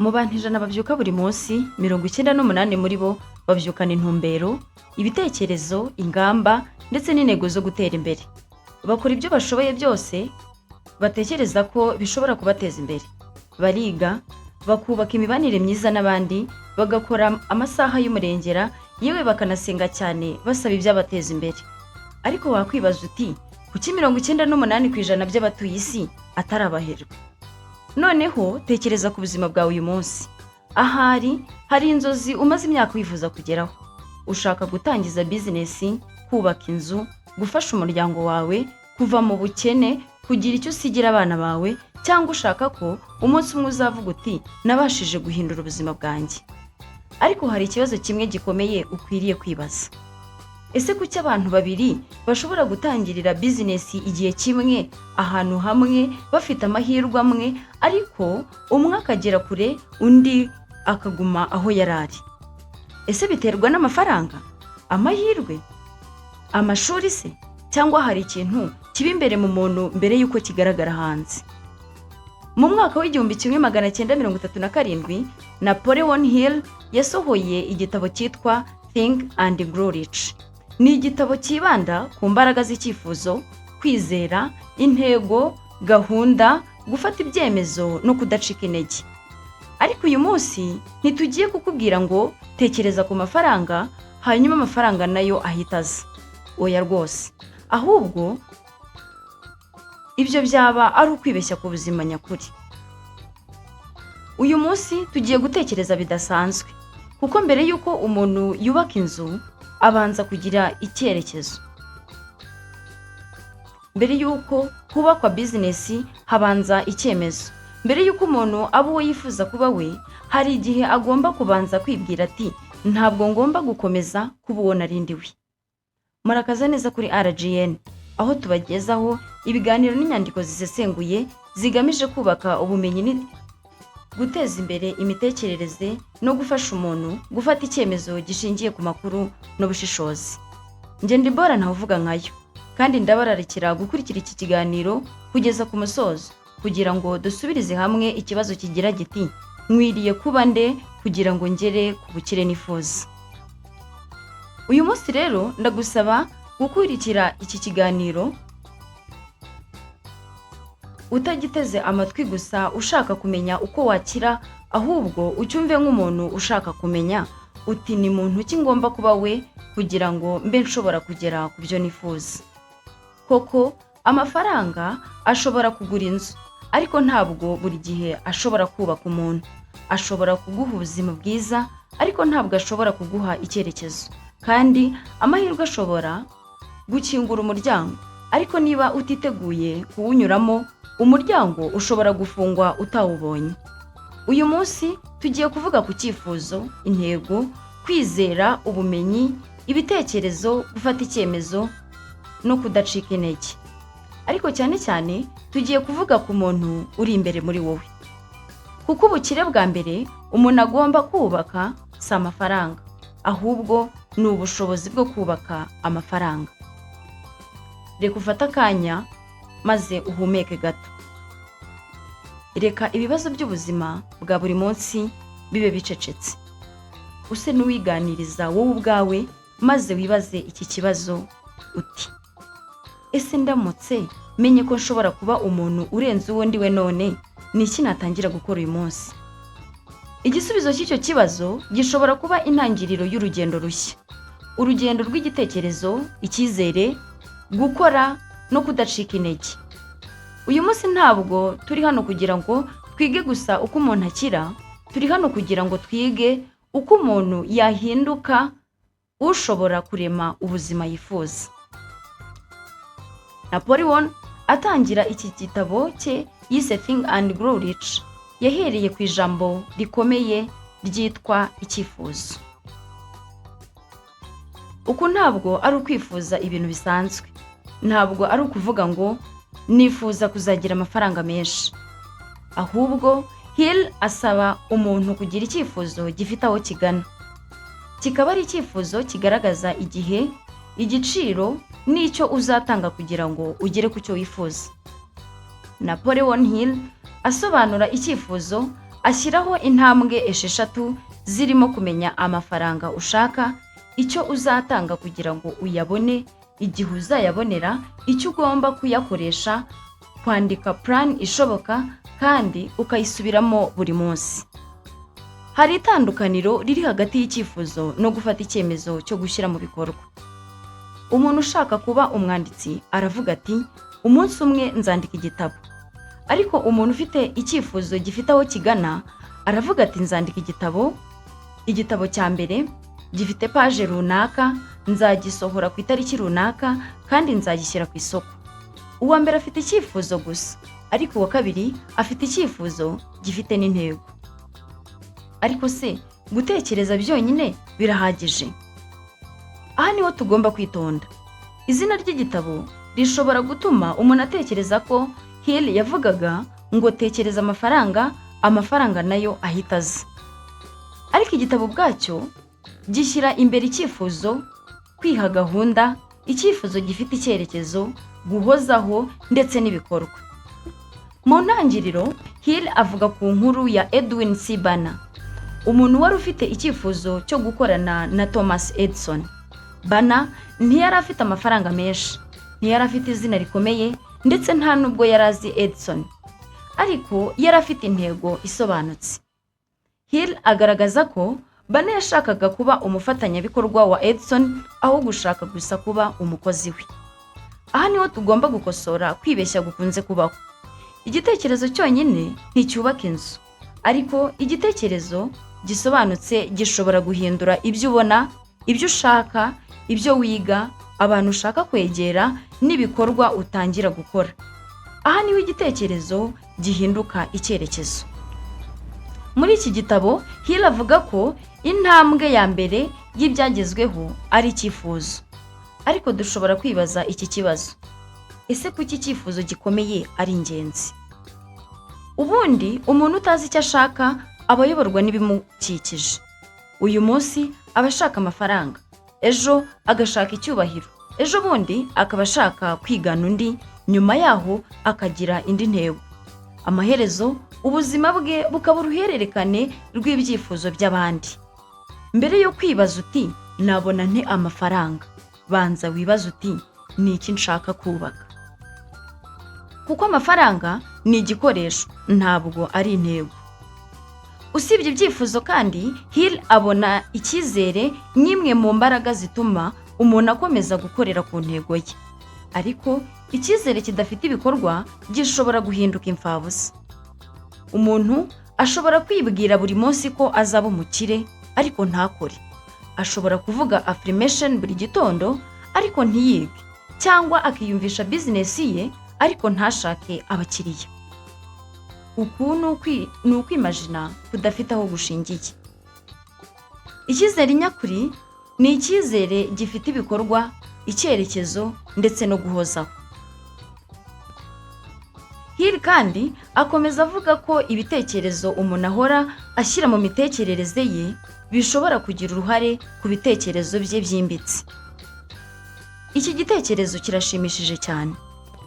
Mu bantu 100 babyuka buri munsi, 98 muri bo babyukana intumbero, ibitekerezo, ingamba ndetse n'intego zo gutera imbere. Bakora ibyo bashoboye byose batekereza ko bishobora kubateza imbere. Bariga, bakubaka imibanire myiza n'abandi, bagakora amasaha y'umurengera, yewe bakanasenga cyane basaba ibyabateza imbere. Ariko wakwibaza uti: "Kuki 98% by'abatuye isi atari abaherwe?" Noneho tekereza ku buzima bwawe uyu munsi. Ahari hari inzozi umaze imyaka wifuza kugeraho. Ushaka gutangiza bizinesi, kubaka inzu, gufasha umuryango wawe kuva mu bukene, kugira icyo usigira abana bawe, cyangwa ushaka ko umunsi umwe uzavuga uti: "Nabashije guhindura ubuzima bwanjye." Ariko hari ikibazo kimwe gikomeye ukwiriye kwibaza: ese kuki abantu babiri bashobora gutangirira bizinesi igihe kimwe, ahantu hamwe, bafite amahirwe amwe, ariko umwe akagera kure, undi akaguma aho yari ari? Ese biterwa n'amafaranga, amahirwe, amashuri se, cyangwa hari ikintu kiba imbere mu muntu mbere y'uko kigaragara hanze? Mu mwaka w'1937, Napoleon Hill yasohoye igitabo cyitwa Think and Grow Rich. Ni igitabo cyibanda ku mbaraga z'icyifuzo, kwizera, intego, gahunda, gufata ibyemezo no kudacika intege. Ariko uyu munsi ntitugiye kukubwira ngo tekereza ku mafaranga, hanyuma amafaranga nayo ahita aza. Oya rwose, ahubwo ibyo byaba ari ukwibeshya ku buzima nyakuri. Uyu munsi tugiye gutekereza bidasanzwe, kuko mbere y'uko umuntu yubaka inzu abanza kugira icyerekezo. Mbere y'uko hubakwa bizinesi habanza icyemezo. Mbere y'uko umuntu aba uwo yifuza kuba we, hari igihe agomba kubanza kwibwira ati: "Ntabwo ngomba gukomeza kuba uwo nari ndi we." Murakaza neza kuri RGN, aho tubagezaho ibiganiro n'inyandiko zisesenguye zigamije kubaka ubumenyi, guteza imbere imitekerereze no gufasha umuntu gufata icyemezo gishingiye ku makuru n'ubushishozi. Njye ndi Bora ntawuvuga nkayo, kandi ndabararikira gukurikira iki kiganiro kugeza ku musozo kugira ngo dusubirize hamwe ikibazo kigira giti: "Nkwiriye kuba nde kugira ngo ngere ku bukire nifuza?" Uyu munsi rero ndagusaba gukurikira iki kiganiro utagiteze amatwi gusa ushaka kumenya uko wakira, ahubwo ucyumve nk'umuntu ushaka kumenya uti: "Ni muntu ki ngomba kuba we kugira ngo mbe nshobora kugera ku byo nifuza?" Koko amafaranga ashobora kugura inzu, ariko ntabwo buri gihe ashobora kubaka umuntu. Ashobora kuguha ubuzima bwiza, ariko ntabwo ashobora kuguha icyerekezo. Kandi amahirwe ashobora gukingura umuryango, ariko niba utiteguye kuwunyuramo, umuryango ushobora gufungwa utawubonye. Uyu munsi tugiye kuvuga ku cyifuzo, intego, kwizera, ubumenyi, ibitekerezo, gufata icyemezo no kudacika intege. Ariko cyane cyane tugiye kuvuga ku muntu uri imbere muri wowe, kuko ubukire bwa mbere umuntu agomba kubaka si amafaranga, ahubwo ni ubushobozi bwo kubaka amafaranga. Reka ufate akanya maze uhumeke gato. Reka ibibazo by'ubuzima bwa buri munsi bibe bicecetse, use n'uwiganiriza wowe ubwawe, maze wibaze iki kibazo uti: "Ese ndamutse menye ko nshobora kuba umuntu urenze uwo ndi we none, ni iki natangira gukora uyu munsi?" Igisubizo cy'icyo kibazo gishobora kuba intangiriro y'urugendo rushya, urugendo rw'igitekerezo, icyizere, gukora no kudacika intege. Uyu munsi ntabwo turi hano kugira ngo twige gusa uko umuntu akira. Turi hano kugira ngo twige uko umuntu yahinduka ushobora kurema ubuzima yifuza. Napoleon atangira iki gitabo cye yise Think and Grow Rich yahereye ku ijambo rikomeye ryitwa icyifuzo. Uku ntabwo ari ukwifuza ibintu bisanzwe. Ntabwo ari ukuvuga ngo nifuza kuzagira amafaranga menshi. Ahubwo Hill asaba umuntu kugira icyifuzo gifite aho kigana, kikaba ari icyifuzo kigaragaza igihe, igiciro n'icyo uzatanga kugira ngo ugere ku cyo wifuza. Napoleon Hill asobanura icyifuzo, Ashyiraho intambwe 6 zirimo kumenya amafaranga ushaka, icyo uzatanga kugira ngo uyabone, igihe uzayabonera, icyo ugomba kuyakoresha, kwandika plan ishoboka kandi ukayisubiramo buri munsi. Hari itandukaniro riri hagati y'icyifuzo no gufata icyemezo cyo gushyira mu bikorwa. Umuntu ushaka kuba umwanditsi aravuga ati: "Umunsi umwe nzandika igitabo." Ariko umuntu ufite icyifuzo gifite aho kigana aravuga ati: "Nzandika igitabo, igitabo cya mbere gifite paje runaka, nzagisohora ku itariki runaka kandi nzagishyira ku isoko." Uwa mbere afite icyifuzo gusa, ariko uwa kabiri afite icyifuzo gifite n'intego. Ariko se gutekereza byonyine birahagije? Aha niho tugomba kwitonda. Izina ry'igitabo rishobora gutuma umuntu atekereza ko Hill yavugaga ngo tekereza amafaranga, amafaranga nayo ahita aza. Ariko igitabo ubwacyo gishyira imbere icyifuzo, kwiha gahunda, icyifuzo gifite icyerekezo, guhozaho ndetse n'ibikorwa. Mu ntangiriro, Hill avuga ku nkuru ya Edwin C. Barna, umuntu wari ufite icyifuzo cyo gukorana na Thomas Edison. Barna ntiyari afite amafaranga menshi, ntiyari afite izina rikomeye, ndetse nta nubwo yari azi Edison, ariko yari afite intego isobanutse. Hill agaragaza ko Barna yashakaga kuba umufatanyabikorwa wa Edison aho gushaka gusa kuba umukozi we. Aha niho tugomba gukosora kwibeshya gukunze kubaho. Igitekerezo cyonyine nticyubaka inzu, ariko igitekerezo gisobanutse gishobora guhindura ibyo ubona, ibyo ushaka, ibyo wiga, abantu ushaka kwegera n'ibikorwa utangira gukora. Aha niho igitekerezo gihinduka icyerekezo. Muri iki gitabo, Hill avuga ko intambwe ya mbere y'ibyagezweho ari icyifuzo. Ariko dushobora kwibaza iki kibazo: ese kuki icyifuzo gikomeye ari ingenzi? Ubundi umuntu utazi icyo ashaka aba ayoborwa n'ibimukikije. Uyu munsi aba ashaka amafaranga, ejo agashaka icyubahiro, ejo bundi akaba ashaka kwigana undi, nyuma yaho akagira indi ntego. Amaherezo ubuzima bwe bukaba uruhererekane rw'ibyifuzo by'abandi. Mbere yo kwibaza uti: "Nabona nte amafaranga?", banza wibaze uti: "Ni iki nshaka kubaka?" Kuko amafaranga ni igikoresho, ntabwo ari intego. Usibye ibyifuzo kandi, Hill abona icyizere nk'imwe mu mbaraga zituma umuntu akomeza gukorera ku ntego ye. Ariko icyizere kidafite ibikorwa gishobora guhinduka imfabusa. Umuntu ashobora kwibwira buri munsi ko azaba umukire, ariko ntakore. Ashobora kuvuga affirmation buri gitondo, ariko ntiyige, cyangwa akiyumvisha bizinesi ye, ariko ntashake abakiriya. Uku ni ukwimajina kudafite aho gushingiye. Icyizere nyakuri ni icyizere gifite ibikorwa, icyerekezo ndetse no guhozaho. Hill kandi akomeza avuga ko ibitekerezo umuntu ahora ashyira mu mitekerereze ye bishobora kugira uruhare ku bitekerezo bye byimbitse. Iki gitekerezo kirashimishije cyane,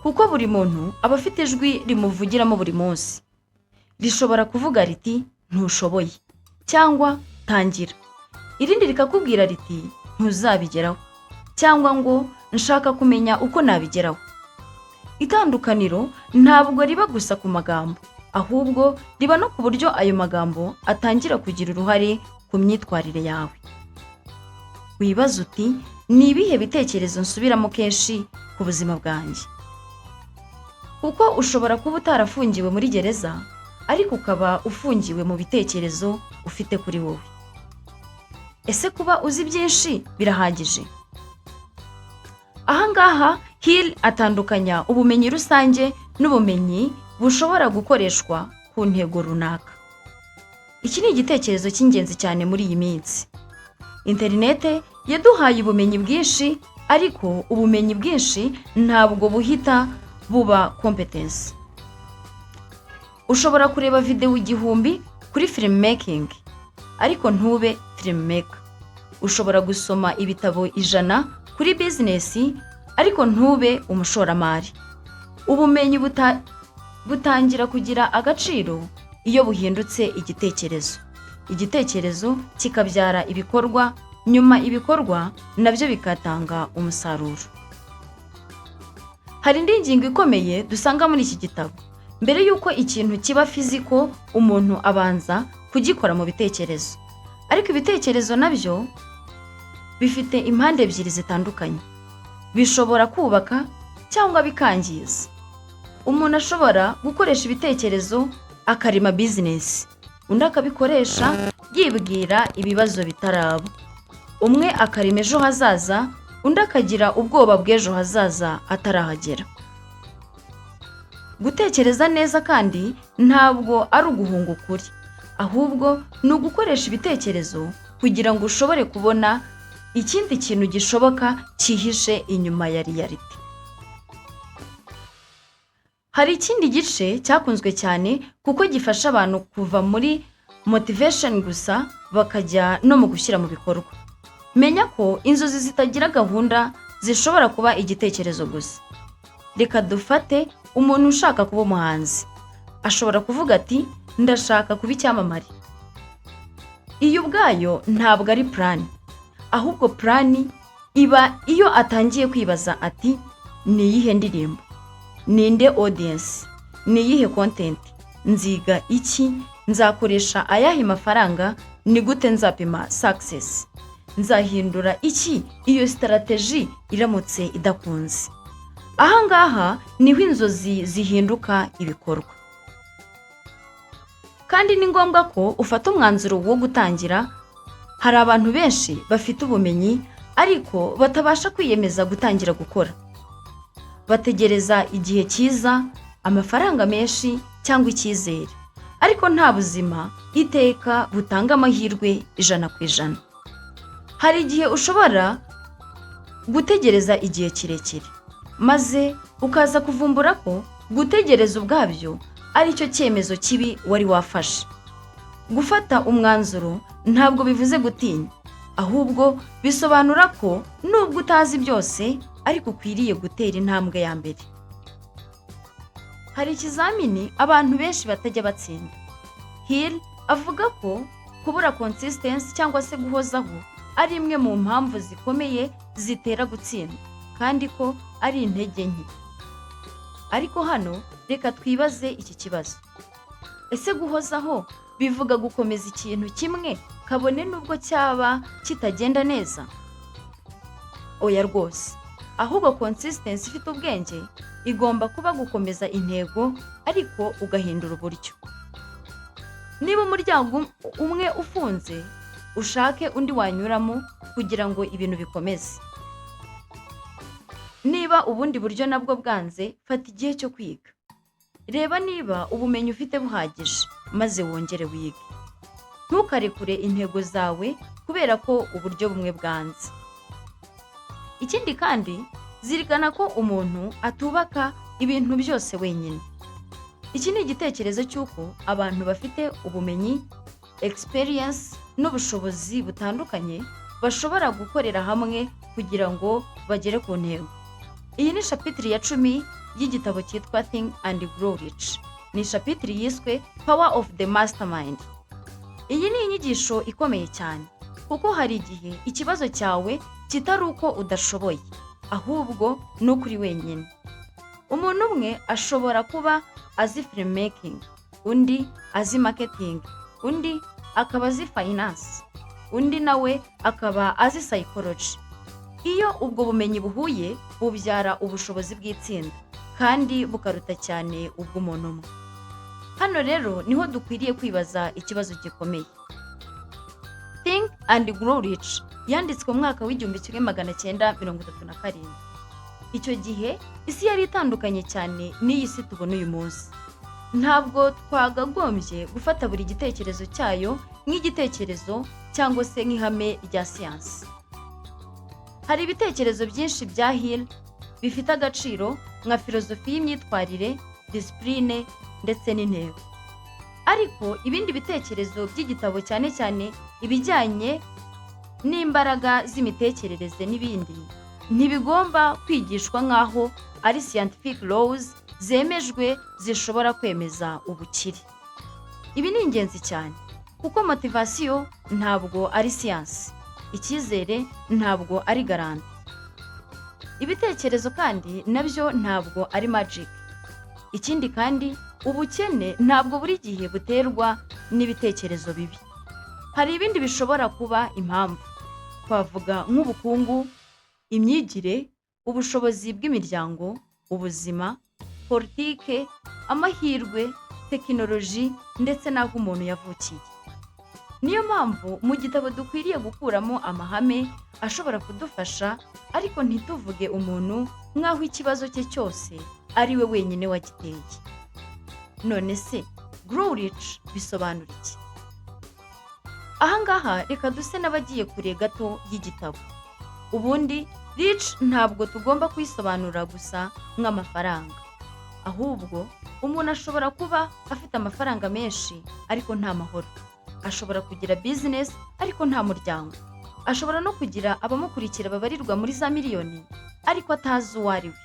kuko buri muntu aba afite ijwi rimuvugiramo buri munsi. Rishobora kuvuga riti: "Ntushoboye" cyangwa "Tangira". Irindi rikakubwira riti: "Ntuzabigeraho" cyangwa ngo "Nshaka kumenya uko nabigeraho". Itandukaniro ntabwo riba gusa ku magambo, ahubwo riba no ku buryo ayo magambo atangira kugira uruhare ku myitwarire yawe. Wibaza uti: "Ni ibihe bitekerezo nsubiramo kenshi ku buzima bwanjye?" Kuko ushobora kuba utarafungiwe muri gereza, ariko ukaba ufungiwe mu bitekerezo ufite kuri wowe. Ese kuba uzi byinshi birahagije? Aha ngaha Hill atandukanya ubumenyi rusange n'ubumenyi bushobora gukoreshwa ku ntego runaka. Iki ni igitekerezo cy'ingenzi cyane muri iyi minsi. Interinete yaduhaye ubumenyi bwinshi, ariko ubumenyi bwinshi ntabwo buhita buba competence. Ushobora kureba videwo 1000 kuri film making, ariko ntube filmmaker. Ushobora gusoma ibitabo 100 kuri bizinesi, ariko ntube umushoramari. Ubumenyi butangira kugira agaciro iyo buhindutse igitekerezo, igitekerezo kikabyara ibikorwa, nyuma ibikorwa nabyo bigatanga umusaruro. Hari indi ngingo ikomeye dusanga muri iki gitabo. Mbere y'uko ikintu kiba physical, umuntu abanza kugikora mu bitekerezo. Ariko ibitekerezo nabyo bifite impande ebyiri zitandukanye: bishobora kubaka cyangwa bikangiza. Umuntu ashobora gukoresha ibitekerezo akarema business, undi akabikoresha yibwira ibibazo bitaraba. Umwe akarema ejo hazaza, undi akagira ubwoba bw'ejo hazaza atarahagera. Gutekereza neza kandi ntabwo ari uguhunga ukuri, ahubwo ni ugukoresha ibitekerezo kugira ngo ushobore kubona ikindi kintu gishoboka cyihishe inyuma ya reality. Hari ikindi gice cyakunzwe cyane kuko gifasha abantu kuva muri motivation gusa bakajya no mu gushyira mu bikorwa. Menya ko inzozi zitagira gahunda zishobora kuba igitekerezo gusa. Reka dufate umuntu ushaka kuba umuhanzi. Ashobora kuvuga ati: "Ndashaka kuba icyamamare." Iyo ubwayo ntabwo ari plan. Ahubwo plan iba iyo atangiye kwibaza ati: "Ni iyihe ndirimbo? Ninde audience? Ni iyihe content? Nziga iki? Nzakoresha ayahe mafaranga? Ni gute nzapima success? Nzahindura iki iyo strategy iramutse idakunze?" Aha ngaha niho inzozi zihinduka ibikorwa. Kandi ni ngombwa ko ufata umwanzuro wo gutangira. Hari abantu benshi bafite ubumenyi ariko batabasha kwiyemeza gutangira gukora. Bategereza igihe cyiza, amafaranga menshi cyangwa icyizere. Ariko nta buzima iteka butanga amahirwe 100%. Hari igihe ushobora gutegereza igihe kirekire, maze ukaza kuvumbura ko gutegereza ubwabyo ari cyo cyemezo kibi wari wafashe. Gufata umwanzuro ntabwo bivuze gutinya, ahubwo bisobanura ko nubwo utazi byose ariko ukwiriye gutera intambwe ya mbere. Hari ikizamini abantu benshi batajya batsinda. Hill avuga ko kubura consistency cyangwa se guhozaho ari imwe mu mpamvu zikomeye zitera gutsindwa, kandi ko ari intege nke. Ariko hano reka twibaze iki kibazo: ese guhozaho bivuga gukomeza ikintu kimwe kabone n'ubwo cyaba kitagenda neza? Oya rwose. Ahubwo consistency ifite ubwenge igomba kuba gukomeza intego ariko ugahindura uburyo. Niba umuryango umwe ufunze, ushake undi wanyuramo kugira ngo ibintu bikomeze. Niba ubundi buryo nabwo bwanze, fata igihe cyo kwiga. Reba niba ubumenyi ufite buhagije, maze wongere wige. Ntukarekure intego zawe kubera ko uburyo bumwe bwanze. Ikindi kandi, zirikana ko umuntu atubaka ibintu byose wenyine. Iki ni igitekerezo cy'uko abantu bafite ubumenyi, experience n'ubushobozi butandukanye bashobora gukorera hamwe kugira ngo bagere ku ntego. Iyi ni chapitre ya 10 y'igitabo cyitwa Think and Grow Rich. Ni chapitre yiswe Power of the Mastermind. Iyi ni inyigisho ikomeye cyane kuko hari igihe ikibazo cyawe kitari uko udashoboye, ahubwo ni uko uri wenyine. Umuntu umwe ashobora kuba azi filmmaking, undi azi marketing, undi akaba azi finance, undi nawe akaba azi psychology. Iyo ubwo bumenyi buhuye, bubyara ubushobozi bw'itsinda kandi bukaruta cyane ubw'umuntu umwe. Hano rero niho dukwiriye kwibaza ikibazo gikomeye. Think and Grow Rich yanditswe mu mwaka w'1937. Icyo gihe isi yari itandukanye cyane n'iyi si tubona uyu munsi. Ntabwo twagagombye gufata buri gitekerezo cyayo nk'igitekerezo cyangwa se nk'ihame rya siyansi. Hari ibitekerezo byinshi bya Hill bifite agaciro nka filozofi y'imyitwarire, discipline ndetse n'intego. Ariko ibindi bitekerezo by'igitabo, cyane cyane ibijyanye n'imbaraga z'imitekerereze n'ibindi, ntibigomba kwigishwa nk'aho ari scientific laws zemejwe zishobora kwemeza ubukire. Ibi ni ingenzi cyane kuko motivation ntabwo ari siyansi, icyizere ntabwo ari guarantee, ibitekerezo kandi nabyo ntabwo ari magic. Ikindi kandi, ubukene ntabwo buri gihe buterwa n'ibitekerezo bibi. Hari ibindi bishobora kuba impamvu, twavuga nk'ubukungu, imyigire, ubushobozi bw'imiryango, ubuzima, politike, amahirwe, tekinoloji ndetse n'aho umuntu yavukiye. Niyo mpamvu mu gitabo dukwiriye gukuramo amahame ashobora kudufasha, ariko ntituvuge umuntu nk'aho ikibazo cye cyose ari we wenyine wagiteye. None se Grow Rich bisobanura iki? Aha ngaha reka duse n'abagiye kure gato y'igitabo. Ubundi rich ntabwo tugomba kuyisobanura gusa nk'amafaranga, ahubwo umuntu ashobora kuba afite amafaranga menshi ariko nta mahoro, ashobora kugira business ariko nta muryango, ashobora no kugira abamukurikira babarirwa muri za miliyoni ariko atazi uwo ari we,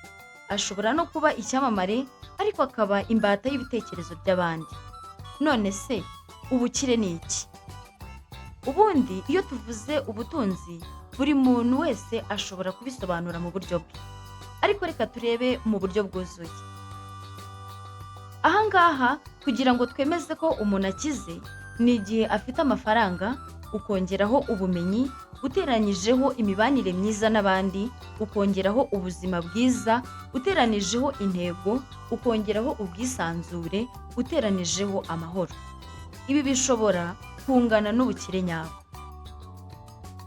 ashobora no kuba icyamamare ariko akaba imbata y'ibitekerezo by'abandi. None se ubukire ni iki? Ubundi iyo tuvuze ubutunzi, buri muntu wese ashobora kubisobanura mu buryo bwe, ariko reka turebe mu buryo bwuzuye. Aha ngaha, kugira ngo twemeze ko umuntu akize, ni igihe afite amafaranga, ukongeraho ubumenyi, uteranyijeho imibanire myiza n'abandi, ukongeraho ubuzima bwiza, uteranijeho intego, ukongeraho ubwisanzure, uteranijeho amahoro. Ibi bishobora kungana n'ubukire nyabwo.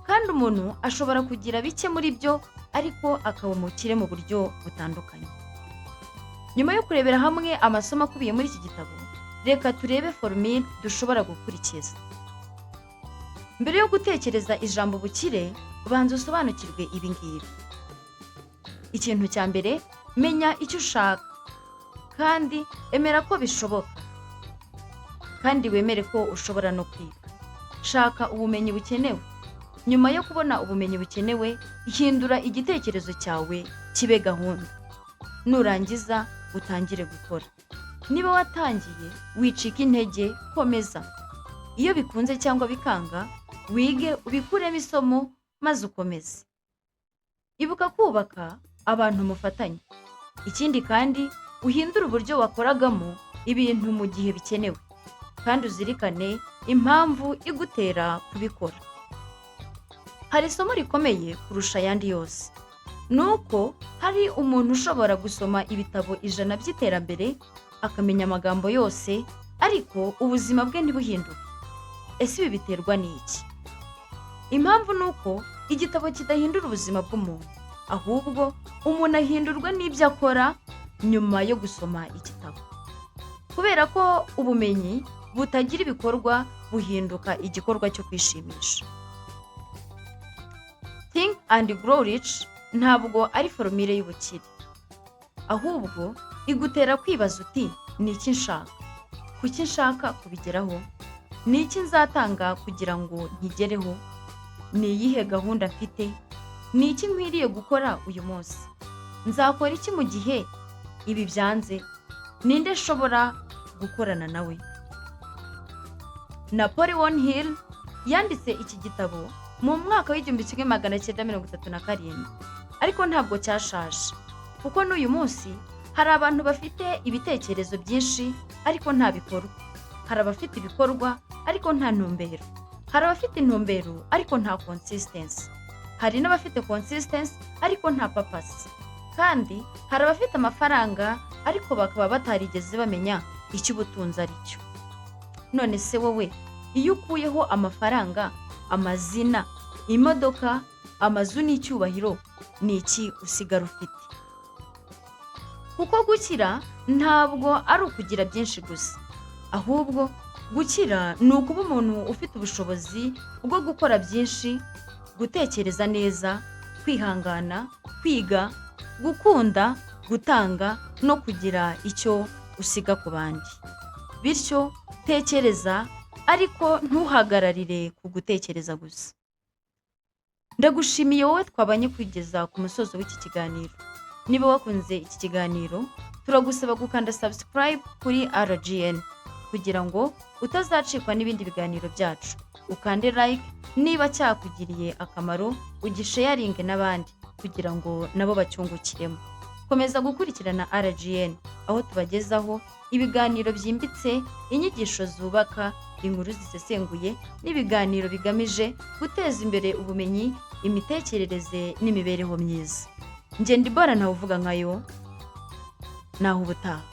Kandi umuntu ashobora kugira bike muri byo ariko akaba umukire mu buryo butandukanye. Nyuma yo kurebera hamwe amasomo akubiye muri iki gitabo, reka turebe formule dushobora gukurikiza. Mbere yo gutekereza ijambo ubukire, banza usobanukirwe ibi ngibi. Ikintu cya mbere, menya icyo ushaka kandi emera ko bishoboka, kandi wemere ko ushobora no kwiga. Shaka ubumenyi bukenewe. Nyuma yo kubona ubumenyi bukenewe, hindura igitekerezo cyawe kibe gahunda. Nurangiza utangire gukora. Niba watangiye, wicika intege, komeza. Iyo bikunze cyangwa bikanga, wige, ubikuremo isomo maze ukomeze. Ibuka kubaka abantu mufatanya. Ikindi kandi, uhindure uburyo wakoragamo ibintu mu gihe bikenewe, kandi uzirikane impamvu igutera kubikora. Hari isomo rikomeye kurusha ayandi yose, ni uko hari umuntu ushobora gusoma ibitabo 100 by'iterambere, akamenya amagambo yose, ariko ubuzima bwe ntibuhinduke. Ese ibi biterwa n'iki? Impamvu ni uko igitabo kidahindura ubuzima bw'umuntu, ahubwo umuntu ahindurwa n'ibyo akora nyuma yo gusoma igitabo, kubera ko ubumenyi butagira ibikorwa buhinduka igikorwa cyo kwishimisha. Think and Grow Rich ntabwo ari formule y'ubukire, ahubwo igutera kwibaza uti: "Ni iki nshaka? Kuki nshaka kubigeraho? Ni iki nzatanga kugira ngo nkigereho? Ni iyihe gahunda mfite? Ni iki nkwiriye gukora uyu munsi? Nzakora iki mu gihe ibi byanze? Ninde nshobora gukorana nawe?" Napoleon Hill yanditse iki gitabo mu mwaka w'1937, ariko ntabwo cyashaje, kuko n'uyu munsi hari abantu bafite ibitekerezo byinshi ariko nta bikorwa, hari abafite ibikorwa ariko nta ntumbero, hari abafite intumbero ariko nta consistency, hari n'abafite consistency ariko nta purpose, kandi hari abafite amafaranga ariko bakaba batarigeze bamenya icyo ubutunzi ari cyo. None se wowe, iyo ukuyeho amafaranga, amazina, imodoka, amazu n'icyubahiro, ni iki usigara ufite? Kuko gukira ntabwo ari ukugira byinshi gusa, ahubwo gukira ni ukuba umuntu ufite ubushobozi bwo gukora byinshi, gutekereza neza, kwihangana, kwiga, gukunda, gutanga no kugira icyo usiga ku bandi. Bityo tekereza, ariko ntuhagararire ku gutekereza gusa. Ndagushimiye wowe twabanye kugeza ku musozo w'iki kiganiro. Niba wakunze iki kiganiro, turagusaba gukanda subscribe kuri RGN. kugira ngo utazacikwa n'ibindi biganiro byacu. Ukande like niba cyakugiriye akamaro, ugisharinge n'abandi kugira ngo nabo bacyungukiremo. Komeza gukurikirana RGN, aho tubagezaho ibiganiro byimbitse, inyigisho zubaka, inkuru zisesenguye n'ibiganiro bigamije guteza imbere ubumenyi, imitekerereze n'imibereho myiza. Ngenda ibora, ntawe uvuga nkayo. Naho ubutaha.